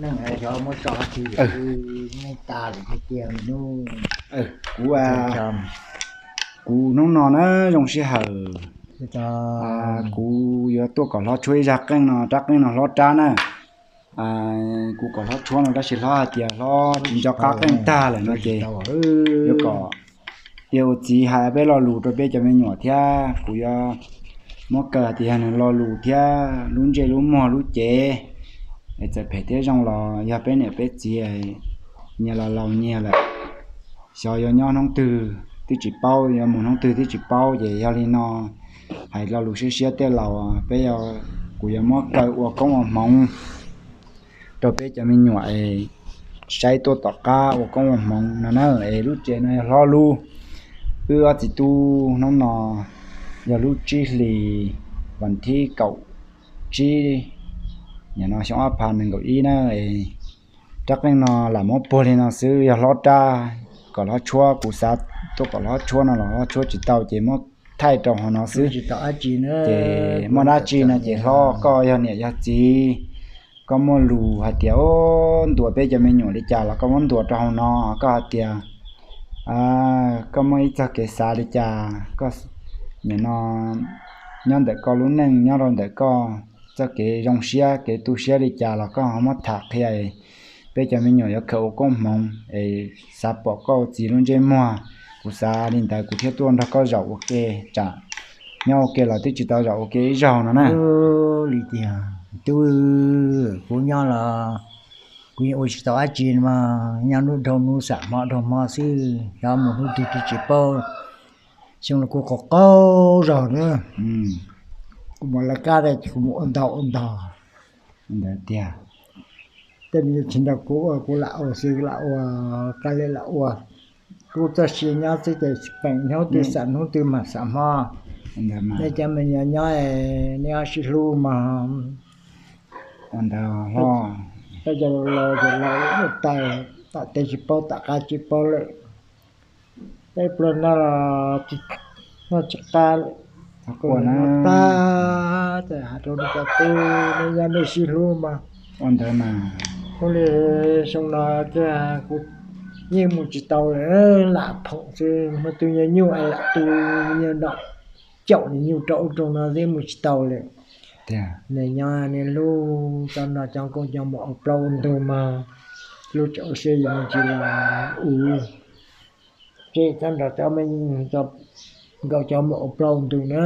Neej xyov muab tso tsi, neej tas lawm tiag tiag. Kuv, kuv hnub no na zoo sij hawm, kuv yuav tuaj kom hlob tshuab ib zaj qeej no, rab qeej no hlob rab na. Kuv kom hlob tshuab no tab sis hlob hais tias hlob tsis nco qab qeej tag lawm no ces yuav kom ua txiv hais peb lo lus rau peb cov me nyuam thiab kuv yuav muab kaw hais tias yog nws lo lus thiab lub ntsej lub muag lub cev es txawm phem thiab zoo los yog peb niam peb txiv nyias los laus nyias lawm, xyov yuav nyob hnub twg twb tsis paub, yuav mus hnub twg twb tsis paub. Ces yog li no hais lo lus siab siab tej laus, peb, kuv yuav muab kaw ua koob ua hmoov rau peb cov me nyuam es saib tuaj tom qab ua koob ua hmoov no na. Es lub tsev no yog hlob lub, wb ob txiv tub hnub no yog lub tsib hlis vas thib kaum tsib, nim no xyoo ob phav nees nkaum ib na. Rab qeej no lam muab puag li no xwb, yog hlob rab, kom hlob tshuab, kuv xav tuaj kom hlob tshuab no los hlob tshuab tsis tau ces muab thaij rau hauv no xwb. Ces muaj dab tsi no ces hlob koj yog niam yog txiv, koj muaj lus hais tias ntuas peb cov me nyuam li cas los koj muab ntuas rau hauv no, koj hais tias koj muaj ib txoj kev xav li cas, koj nim no nyob ntawm koj lub neej nyob rau ntawm koj txoj kev zoo siab kev tu siab li cas los koj ho muab tham qhia, peb cov me nyuam yuav khaws ua koob hmoov es xav pom koj ua txiv lub ntsej muag. Kuv xav li ntawd kuv thiaj tuaj nrog koj zaum ua ke, tsam nyob ua ke los twb tsis tau zaum ua ke ib zaug no na. Li tiag tub, kuv nyob los kuv yeej ua tsis tau dab tsi mas nyob hnub dhau hnub xam hmo dhau hmo xwb, xyov mus hnub twg twb tsis paub. Xyoo no kuv qaug qaug zog na, kuv mus lawv kab ces kuv mus ua ntog ua ntog ntawd tiag. Tej me nyuam tsis nrog kuv ua, kuv lam ua xwb, lam ua, kav liam lam ua. Kuv txoj sia nyob xwb ces peem hnub twg xam hnub twg mas xam hmo. Nej cov me nyuam nyob es nej ob sib hlub mas. Ua ntawd, peb cov laus laus ces laus ua tais, tom tej tsis paub tom qab tsis paub lawm. Peb pluag no los noj tsis qab lawm, noj tag. Ces hais rau nej cov tub, nej nyob nej sib hlub mas. Ua ntawd mas ua li xyoo no tiag kuv yeej mus tsis tau lawm, lam phoom xwb, muaj tus nyuag nyuj es lam tu nyuag nom caum nws nyuj rau ub rau no xwb mus tsis tau lawm. Nws nyob niaj hlub tau nrog cov nkauj cov muam ua plaub ua ntug mas hlub tsis ua siab yuav mus tsis los ua. Ces txhob nrog cov me nkauj cov muam ua plaub ua ntug na,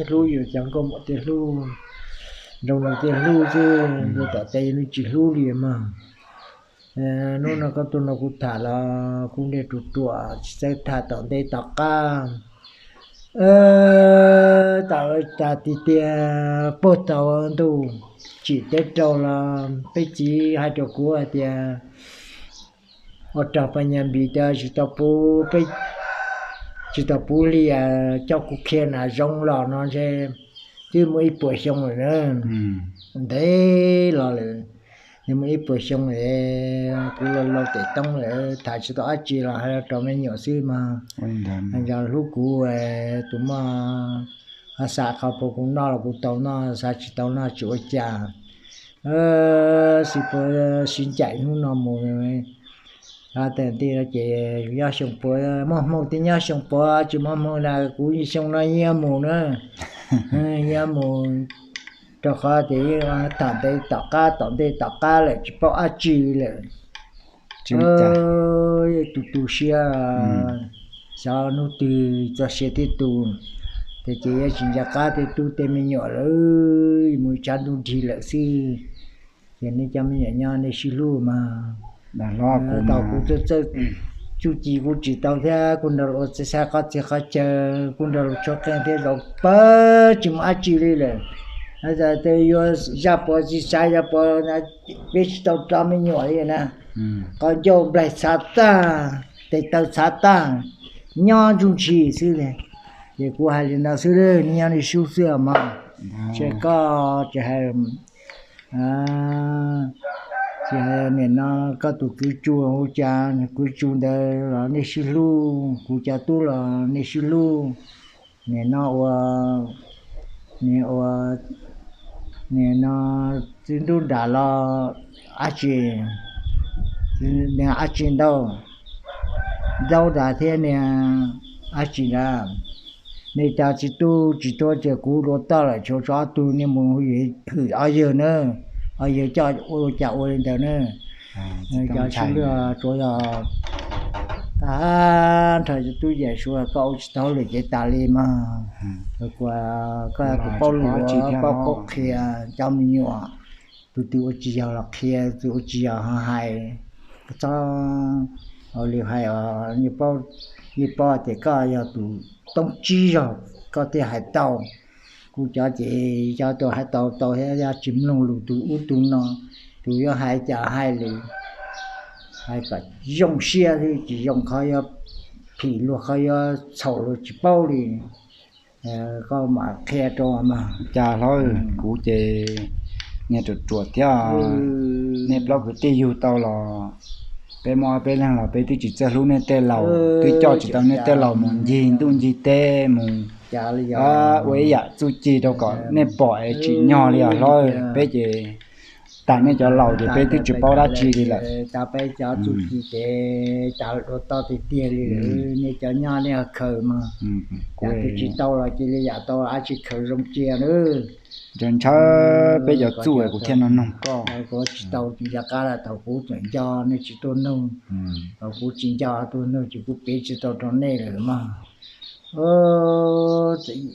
hlub yus cov nkauj muam tiag hlub, nrog nws tiag hlub xwb, nws tom tes nws tsis hlub li mas. Hnub no koj tuaj nrog kuv tham los kuv nrog ruam ruam tsis txawj tham tom ntej tom qab. Tam tas tiag tiag puag thaum ntuj tsim teb rau los peb txiv hais rau kuv hais tias ua rog Paj Nyas Npis tias tsis tau puv, peb tsis tau puv hli, coj kuv qhia nas zoo los no ntshe twb muaj ib puas xyoo lawm na. Ntev los lawm, nws muaj ib puas xyoo lawm, kuv los laus tes toob lawm, tham tsis tau dab tsi los hais rau me nyuam xwb mas. Yog hlub kuv tus muaj, xav qhov puas kuv noj los kuv tau noj, xav tsis tau noj tsis ua cas. Xij puas sib ncaim hnub no mus, tas ntej no ces nyob xyoo puas, muaj hmoo thiaj nyob xyoo puas, tsis muaj hmoo na kuv xyoo no yeej mus na. Yeej mus, rau qhov tias yeej tham ntej tom qab tom ntej tom qab lawm tsis paub dab tsi lawm. Tu tu siab, xyov hnub twg txoj sia thiaj tu. Ces ces yuav tsis nco qab tej tub tej me nyuam lawm, mus tshav ntuj nrig lawm xwb. Ces nej cov me nyuam nyob nej sib hlub mas. Tau kuv txawj txuj ci kuv tsis tau thiab, kuv nrog luag txiv xav qhov txiv qhov chaw, kuv nrog luag tshuab qeej thiab zaum pawg tsis muaj dab tsi li lawm. Yuav zaj puas tsis xav zaj puas, peb tsis tau rau me nyuam li na. Qhov ncauj nplaig txhav tag, tes taw txhav tag, nyob ntsuj ntshis xwb li. Ces kuv hais li ntawd xwb, nej nyob nej sib hlub xwb mog. Ces koj tsis hais, tsis hais nim no koj tus kwv tsuj hu cas, kwv tsuj ntawd los nej sib hlub, kuv cov tub los nej sib hlub. Nim no ua, nim ua Nim no txiv ntuj nram los dab tsi, niag dab tsi ntau, ntaub nram thiab niag dab tsi nrad. Nej cov txiv tub tsis tuaj ces kuv dua toj lawm, tshuav ob tug nej mus hwm ob yawg na, ob yawg coj ua cas ua li ntawd na. Cov sib lwg tsuas yog tag nrho cov tub yam suav koj ua tsis tau lwm ces tas li mas. Koj tus paub lus, paub qhuab qhia cov me nyuam, tus twg ua tsis yog los qhia, tus ua tsis yog ho hais. Txhob ua li hais, yeej paub tias koj yog tus toob tsib zog koj thiaj hais tau. Kuv cov ces cov tus hais tau tau thiab, yog tsis mloog lus tus ub tus no, tus yuav hais cas hais lus, hais kom zoo siab xwb, tsis zoo qhov yuav phim luag, qhov yuav txhaum luag tsis paub li. Koj mam qhia rau mas. Cas hlob, kuv ces niag ruam ruam thiab, nej plaub kwv tij yug tau los peb muaj ob peb leeg los peb twb tsis txawj hlub nej tej laus, twb coj tsis tau nej tej laus mus ncig ntuj ncig teb mus ua ib yam txuj ci rau kom nej pom es tsim nyog li os hlob. Peb ces tas nej cov laus ces peb twb tsis paub dab tsi li lawm. Tas peb cov txuj ci ces tas dua toj tiag tiag li lawm. Nej cov nyob nej khaws mas, yam twg tsis tau los cia li yam tau, ab tsis khaws zoo cia na. Ntshaw ntshaw peb cov txuj kuv thiaj no noog koj. Kuv tsis tau tsis nco qab lawm, thaum kuv tseem nco nej tsis tuaj nug, thaum kuv tsis nco tuaj nug ces kuv piv tsis tau rau nej lawm mas.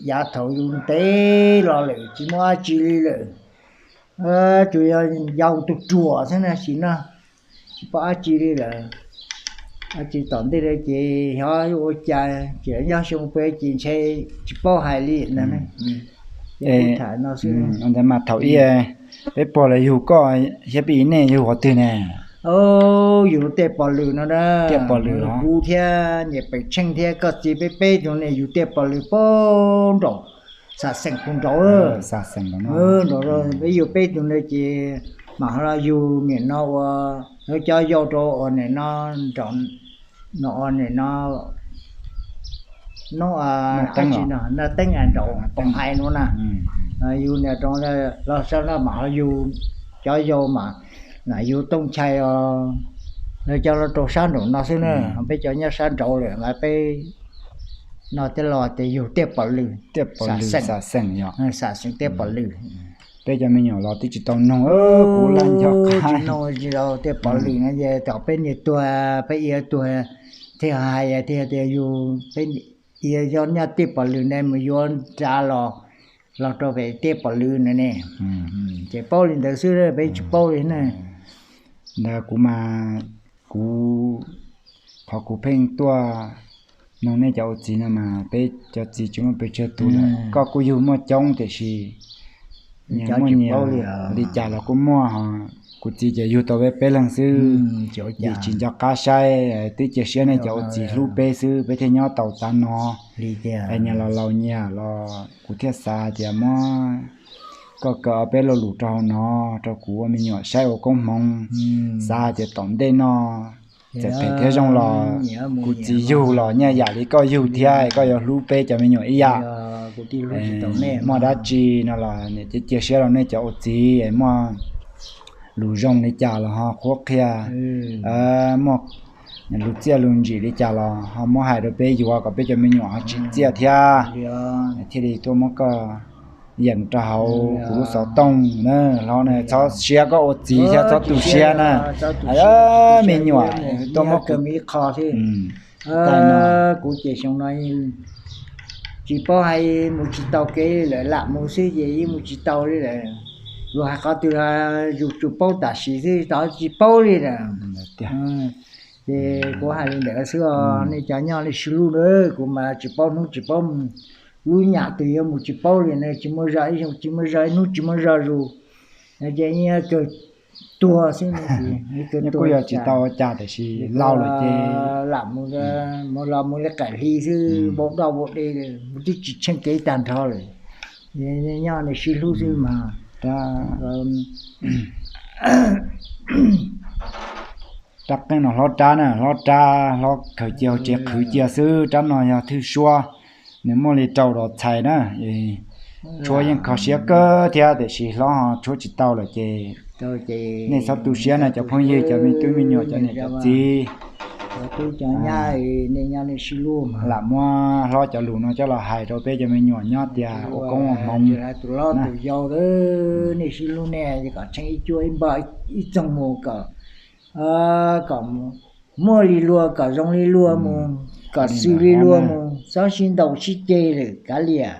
Yav thaum yus ntev los lawm tsis muaj dab tsi li lawm, tsuas yog yau tus ruam xwb na, sim no tsis paub dab tsi li lawm. Dab tsi tom ntej lawm ces xyov ua cas, ces nyob xyoo peb ces ntshe tsis paub hais li ntag. Tham no xwb. Ntawd mas thaum ub peb pog los yug koj thiab peb yig nej yug qhov twg ne? Yug tej pog lwm no na, kuv thiab niam Pem Tsheej thiab koj txiv peb peb tug ne yug tej pog lwm pem nraum Xam Xeem puag nraud. Nraud peb yug peb tug ntawd ces mam ho los yug nim no ua, lawv cov yau rau ua nim no, nraum no ua nim no, no, Naj Teeb nraud Pom Hais no na. Yug niam rau los sab no mam ho yug cov yau mas, yug Tooj Nchai os, lawv cov los rau sab nraum no xwb na, peb cov nyob sab nraud lawm mas peb no thiaj los tias yug tej pog lwm, Xam Xeem, Xam Xeem tej pog lwm. Peb cov me nyuam los twb tsis tau noog, kuv laj nco qab tsis noog tsis tau tej pog lwm no ces tom peb niag tuag peb ia tuag thiaj hais tias yug peb ia yog nyob tej pog lwm ne mus yuav nra los, los rau pem tej pog lwm na ne. Ces paub li ntawd xwb, peb tsis paub li ne. Ntawd kuv mas, kuv, qhov kuv pheej tuaj noog nej cov ua txiv no mas peb cov txiv tsis muaj pes tsawg tus lawm, koj kuj yug muaj coob tiam sis nyias muaj nyias, li cas los kuj muaj ho. Kuv txiv ces yug tau peb peb leeg xwb, vim tsis nco qab saib, twb cia siab nej cov ua txiv hlub peb xwb peb thiaj nyob tau tav no. Es nyias los laus nyias los kuv thiaj xav tias muab koj kaw ob peb lo lus rau hauv no rau kuv ua me nyuam saib ua koob hmoov. Xav hais tias tom ntej no txawm phem thiab zoo los kuv txiv yug los nyaj yam li koj yug thiab, koj yuav hlub peb cov me nyuam ib yam. Muaj dab tsi no los niam cia siab rau nej cov ua txiv, muaj lus zoo li cas los ho qhuab qhia, muaj lus txiaj lus ntsim li cas los ho muab hais rau peb yuav kom peb cov me nyuam ho tsim txiaj thiab, thiaj li tuaj muab koj yam rau hauv kuv lub xov tooj na. Hlob na, txhob siab koj ua txiv thiab txhob tu siab na. Me nyuam tuaj muab kuv, kuv ces xyoo no tsis paub hais, mus tsis tau kev li lawm, lam mus xwb ces yeej mus tsis tau li lawm. Luag hais qhov twg yus tsuas paub tam sim xwb, tsis paub li lawm. Ces kuv hais li ntawd xwb os, nej cov nyob nej sib hlub na, kuv mas tsis paub hnub tsis paub, lub nyam twg yuav mus tsis paub li ne, tsis muaj zog ib xyoo tsis muaj zog ib hnub tsis muaj zog zus, ces yeej kawg tuag xwb. Kuj yog tsis tau ua cas tiam sis laus lawm ces lam mus, mus los mus li qaim hli xwb, npau doj npau de, mus twb tsis tsheej kev tag nrho lawm. Nyob nej sib hlub xwb mas. Rab qeej no hlob rab na, hlob rab, hlob khaws cia hauv tsev qhwv cia xwb, rab no yog thwj suab, nws muaj li rau dos txhais na. Tshuab yeej kho siab kawg thiab tiam sis hlob ho tshuab tsis tau lawm ces nej txhob tu siab na cov phooj ywg, cov me tub me nyuam, cov niam cov txiv. Lam muab hlob cov lus no coj los hais rau peb cov me nyuam nyob tias ua koob ua hmoov. Tus hlob tus yau, nej sib hlub nej kom tsheej ib cuab ib npag ib txoog mus kom, kom muaj li luag, kom zoo li luag mus, kom xws li luag mus, txhob sib ntaus sib ceg lawm kav liam.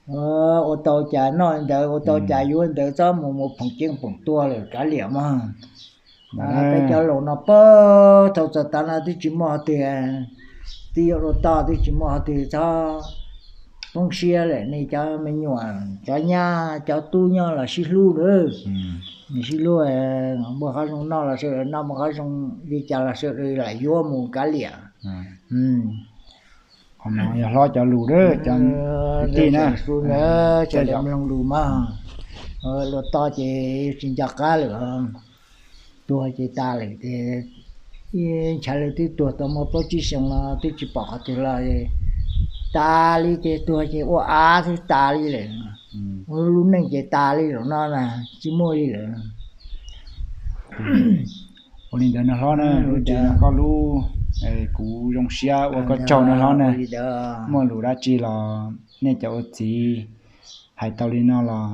Ua tau cas noj ntawd, ua tau cas yuav ntawd, txhob mus mus phoom ceeb phoom tua lawm kav liam mog. Peb cov laus no pag thaum txog tav no twb tsis muaj qhov twg, twb yuav ua toj twb tsis muaj qhov twg txhob poob siab lawm. Nej cov me nyuam, cov nyab cov tub nyob los sib hlub lawm, sib hlub, muaj qhov zoo noj los sawv daws noj, muaj qhov zoo li cas los sawv daws lam yuav mus kav liam. Qhov no yog hlob cov lus, cov kwv tij na, cov mloog lus mas, ua toj ces tsis nco qab lawm, tuag ces tas lawm ces, ntshav lawv twb tuag tau muaj plaub tsib xyoos los twb tsis pom qhov twg los tas li ces tuag ces ua av xwb tas li lawm. Lub neej ces tas li lawm no na, tsis muaj li lawm. Ua li ntawd no hlob na, lub tsev no koj lub, kuv zoo siab ua koj tsaug no hlob na. Muaj lus dab tsi los nej cov ua txiv hais tau li no los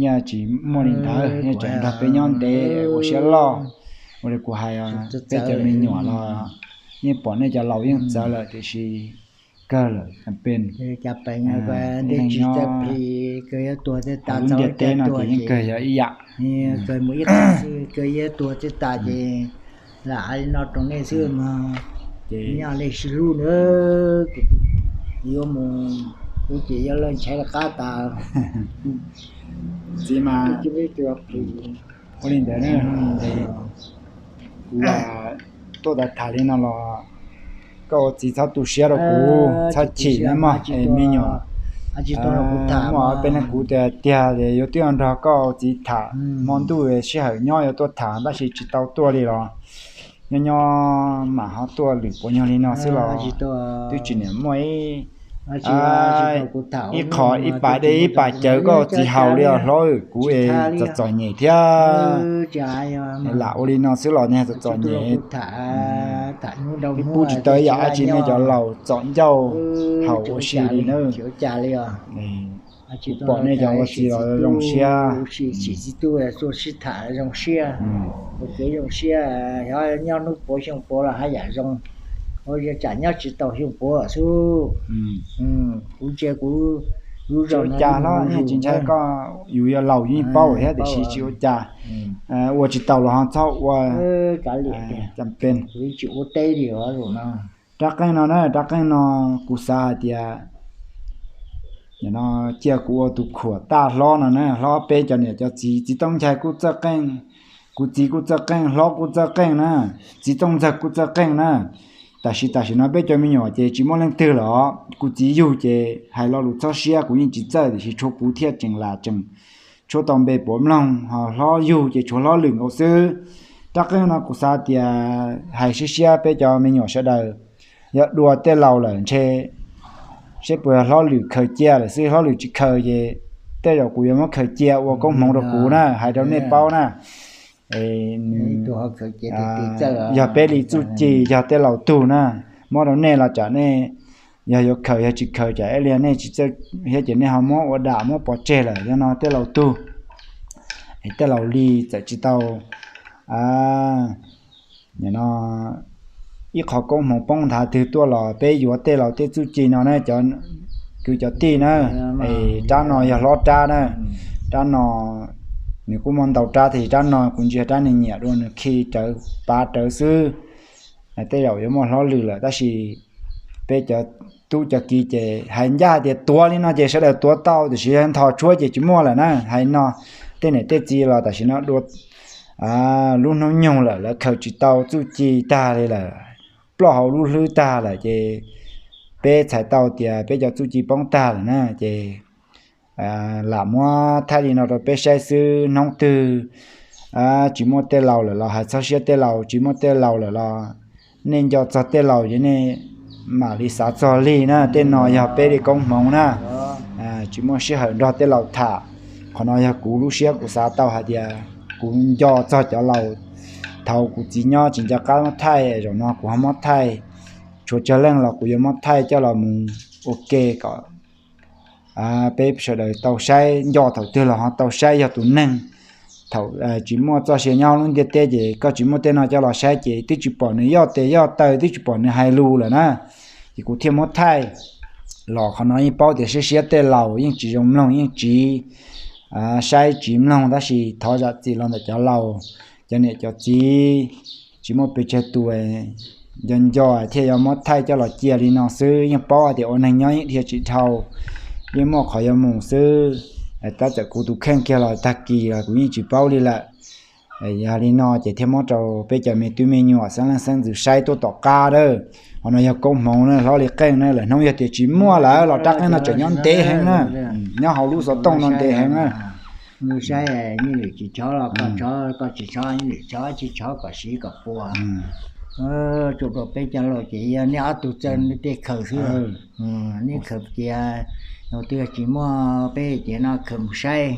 yeej tsis muaj li ntawd, yeej tseem nrog peb nyob ntev ua siab loj. Ua li kuv hais, peb cov me nyuam los yeej pom nej cov laus yeej txawv lawm tiam sis kawg lawm, peb cov pem nyob lub ntiaj teb no ces yeej kawg yog ib yam. Kawg ib qho xwb, kawg yuav tuag thiaj tas ces lam hais li no rau nej xwb mas, ces nyob nej sib hlub na. Yuav mus, kuv ces yog lawv ntshai rov qab tas. Txiv mas, ua li ntawd, kuv tuaj tham tham li no los koj ua txiv txhob tu siab rau kuv, txhob chim nawb mog. Es me nyuam, muaj peb leeg kuv tiag tiag es yuav twb nrog koj ua txiv tham hmo ntuj sij hawm nyob yuav tuaj tham tab sis tsis tau tuaj li los nyob nyob mam ho tuaj lwm puas nyuag li no xwb los twb tsis niam muaj ib, ib qho ib pas dej ib pas cawv koj ua txiv haus li os hlob. Kuv es txom txom nyem thiab. Lam ua li no xwb los niag txom txom nyem. Ib pub tsis tau ib yam dab tsi, nej cov laus txom ncauj haus ua si li na. Kuv pom nej cov ua txiv los zoo siab. Txiv tub txuj sib tham zoo siab, ua kev zoo siab, xyov nyob hnub puav xyoo puav los haj yam zoo, ua tsam nyob tsis tau xyoo puav xwb. Kuv ntsia kuv lub zog cas hlob, tsis ntshai koj, yus yog laus yeej paub thiab tiam sis tsis ua cas. Ua tsis tau los ho txhob ua. Tsis ua teb li os no. Rab qeej no na, rab qeej no kuv xav hais tias nim no cia kuv ua tus khuam taj hlob no na, hlob peb cov niam cov txiv, txiv Tooj Nchai kuj txawj qeej, kuv txiv kuj txawj qeej, hlob kuj txawj qeej na, txiv Tooj Ntxawg kuj txawj qeej na. Tam sim tam sim no peb cov me nyuam ces tsis muaj leej twg lawm os. Kuv txiv yug ces hais lo lus txhob siab, kuv yeej tsis txawj tiam sis tshuav kuv thiaj tseem lam tseem tshuav tau npe puav mloog, ho hlob yug ces tshuav hlob lwm nkaus xwb. Rab qeej no kuv xav tias hais siab siab peb cov me nyuam sawv daws, yog dua tej laus lawm ntshe seb puas yog hlob lwm khaws cia lawm xwb, hlob lwm tsis khaws ces tej zaum kuv yuav muab khaws cia ua koob hmoov rau kuv na, hais rau nej paub na. Nws yog peb li txuj ci, yog tej laus tug na, muab rau nej los tsam nej yog yuav khaws yog tsis khaws tsam ib li nej tsis txawj thiab ces nej ho muab ua dam muab pov tseg lawm. Yog no tej laus tug, es tej laus li txawm tsis tau nim no ib qho koob hmoov poob nthav twg tuaj los peb yuav tej laus tej txuj ci no na cov kwv cov tij na. Es rab no yog hlob rab na, rab no nws kuj muaj ntau rab tiam sis rab no kuv ntsia rab nws nyiam dua nws khi rawv pav rawv xwb. Tej zaum yuav muaj hlob lwm lawm tab sis peb cov tub cov kiv ces hais ncaj hais tias tuav li no ces sawv daws tuav tau tiam sis nthos tshuab ces tsis muaj lawm na. Hais no tej niam tej txiv los tam sim no dua lub hnub nyoog lawm lawv khaws tsis tau txuj ci tag li lawm, ploj hauv lub hlwb tag lawm ces peb txhais tau tias peb cov txuj ci poob tag lawm na ces lam muab thaij li no rau peb saib xwb. Hnub twg tsis muaj tej laus lawm los hais txhob siab tej laus, tsis muaj tej laus lawm los nej nco txog tej laus ces nej mam li xav txog li na. Tej no yog peb li koob hmoov na, tsis muaj sij hawm nrog tej laus tham. Qhov no yog kuv lub siab kuv xav tau hais tias kuv nco txog cov laus thaum kuv txiv nyob tsis nco qab muab thaij, zaum no kuv ho muab thaij. Tshuav tsawg leej los kuv yuav muab thaij coj los mus ua ke kom peb sawv daws tau saib, nco thaum twg los ho tau saib yog tus neeg. Thaum tsis muaj txoj sia nyob lub ntiaj teb ces koj tsis muaj tej no coj los saib ces twb tsis pom nws yoj tes yoj taw, twb tsis pom nws hais lus lawm na. Ces kuv thiaj muab thaij los qhov no yeej paub tias siab siab tej laus yeej tsis zoo mloog, yeej tsiv saib tsiv mloog, tab sis thov zam txim los ntawm cov laus, cov niam cov txiv, tsis muaj pes tsawg tus nco nco thiaj yuav muab thaij coj los cia li no xwb. Yeej paub hais tias ua neeg nyob yeej dhia tsis dhau, yeej muaj qhov yuav mus xwb. Tab txawm kuv tus kheej kiag los tag kis los kuv yeej tsis paub li lawm. Yog li no ces thiaj muab rau peb cov me tub me nyuam xeeb leej xeeb ntxwv saib tuaj tom qab lawm. Qhov no yog koob hmoov na, hlob li qeej na, lawm hnub yog tias tsis muaj lawm los rab qeej no tseem nyob ntev heev na, nyob hauv lub xov tooj no ntev heev na. Saib, nyiaj lwm tsis tshov los koj tshov, koj tsis tshov nyiaj lwm tshov, tsis tshov kom siv kom puas. Tsuas rau peb cov laus ces yog nej ob tug txawj tej khaws xwb. Nej khaws tias, yog twg tsis muaj peb ces no khaws mus saib.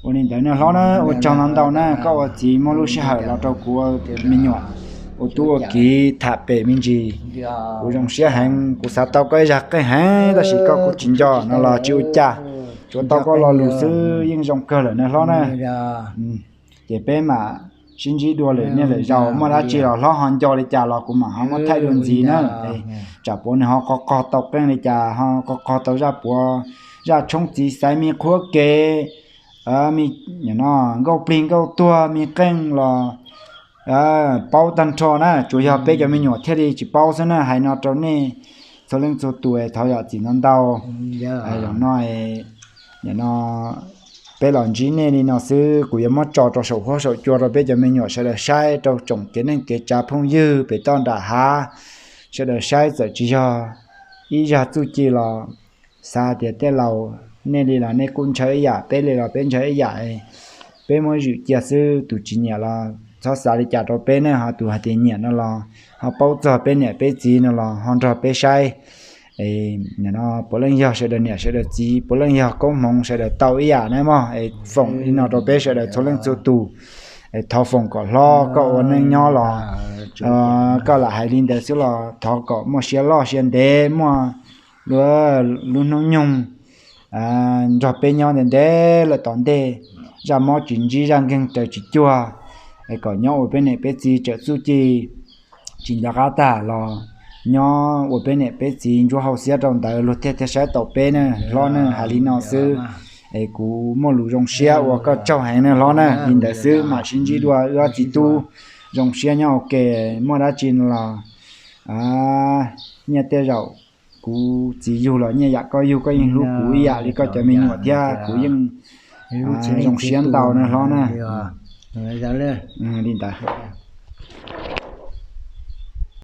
Ua li ntawd na hlob na, ua tsaug ntau ntau na, koj ua txiv muaj lub sij hawm los rau kuv ua me nyuam, ua tub ua kiv tham pem me ntsis. Kuv zoo siab heev, kuv xav tau koj ib zaj qeej heev tab sis koj kuj tsis nco no los tsis ua cas, tsuav tau koj lo lus xwb yeej zoo kawg lawm na hlob na. Ces peb mam sib ntsib dua lwm niaj lwm zaus, muaj dab tsi los hlob ho nco li cas los kuv mam ho muab thaij dua ntxiv na. Tsam puav nws ho qog qog tau qeej li cas, ho qog qog tau zaj puav, zaj tshoob txiv xaiv me qhuab kev, no nkauj plig nkauj tuag me qeej los paub tag nrho na, tsuas yog peb cov me nyuam thiaj li tsis paub xwb na. Hais no rau nej txhua leej txhua tus thov zam txim ntau ntau. Zaum no, no peb los ntsib nej li no xwb, kuv yuav muab tso rau saum huab saum cua rau peb cov me nyuam sawv daws saib, rau tsoom kev neej kev tsav phooj ywg pem toj nram hav sawv daws saib, txawm tsis yog ib zaj txuj ci los xav tias tej laus nej li los nej kuj ntshaw ib yam, peb li los peb ntshaw ib yam. Peb muab zwm cia xwb, tus tsis nyiam los txhob xav li cas rau peb ne, ho tus hais tias nyiam no los ho paub txog peb niam peb txiv no los ho nrog peb saib. No puav leej yog sawv daws niam sawv daws txiv, puav leej yog koob hmoov sawv daws tau ib yam na mog. Es foom li no rau peb sawv daws txhua leej txhua tus. Es thov foom kom hlob, koj ua neej nyob los koj lam hais li ntawd xwb los thov kom muaj siab loj siab ntev, muaj lub hnub nyoog nrog peb nyob ntev ntev lawm tom ntej, zaj mob tsis ntsib zaj nkeeg raws tsis cuag, es kom nyob ua peb niam peb txiv txawm txuj ci tsis nco qab tag los nyob ua peb niam peb txiv ntsuab hau xiab rau ntawd luag thiaj thiaj saib tau peb ne hlob ne. Hais li no xwb, es kuv muaj lus zoo siab ua koj tsaug heev ne hlob na. Li ntawd xwb mam sib ntsib dua wb ob txiv tub, zoo siab nyob ua ke, muaj dab tsi no los nyiaj tej zaum kuv txiv yug los nyiaj yam koj yug, koj yeej hlub kuv ib yam li koj cov me nyuam thiab, kuv yeej zoo siab ntau na hlob na. Li ntawd.